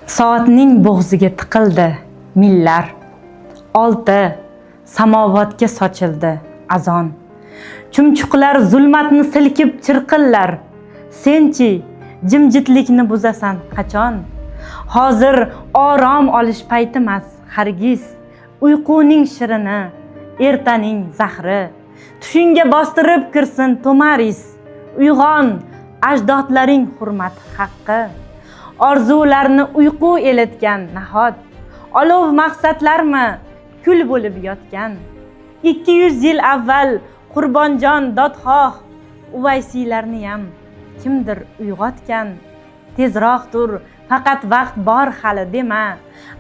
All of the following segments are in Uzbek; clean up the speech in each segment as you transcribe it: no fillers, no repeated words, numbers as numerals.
Soatning bo'g'ziga tiqildi millar. 6 samovatga sochildi azon. Chumchuqlar zulmatni silkib chirqillar. Senchi jimjitlikni buzasan qachon? Hozir orom olish paytimas hargiz. Uyquning shirini, ertaning zahri. Tushingga bostirib kirsin Tomaris. Uyg'on, ajdodlaring hurmati haqqi. Orzularni uyqu elitgan nahot. Olov maqsadlarmi kul bo'lib yotgan. 200 yil avval Qurbonjon dodxoh Uvaysiylarniyam kimdir uyg'otgan. Tezroq tur, faqat vaqt bor hali dema.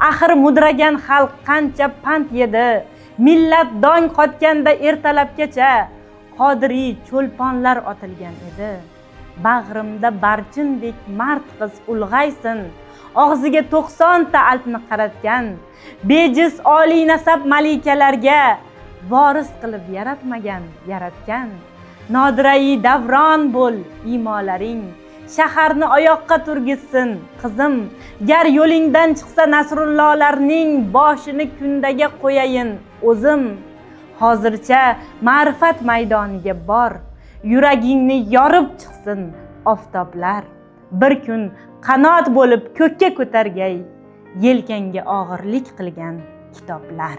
Axir mudragan xalq qancha pand yedi. Millat dong qotganda ertalabgacha Qodiriy cho'lponlar otilgan edi. Bag'rimda barchindek mard qiz ulg'aysin. Og'ziga 90 ta alpni qaratgan. Bejiz oliy nasab malikalarga voris qilib yaratmagan, yaratgan. Nodirai davron bo'l imolaring. Shaharni oyoqqa turgizsin qizim. Gar yo'lingdan chiqsa Nasrullolarning boshini kundaga qo'yayin o'zim. Hozircha ma'rifat maydoniga bor. Yuragingni yorib chiqsin oftoblar. Bir kun qanot bo'lib ko'kka ko'targay yelkangga og'irlik qilgan kitoblar.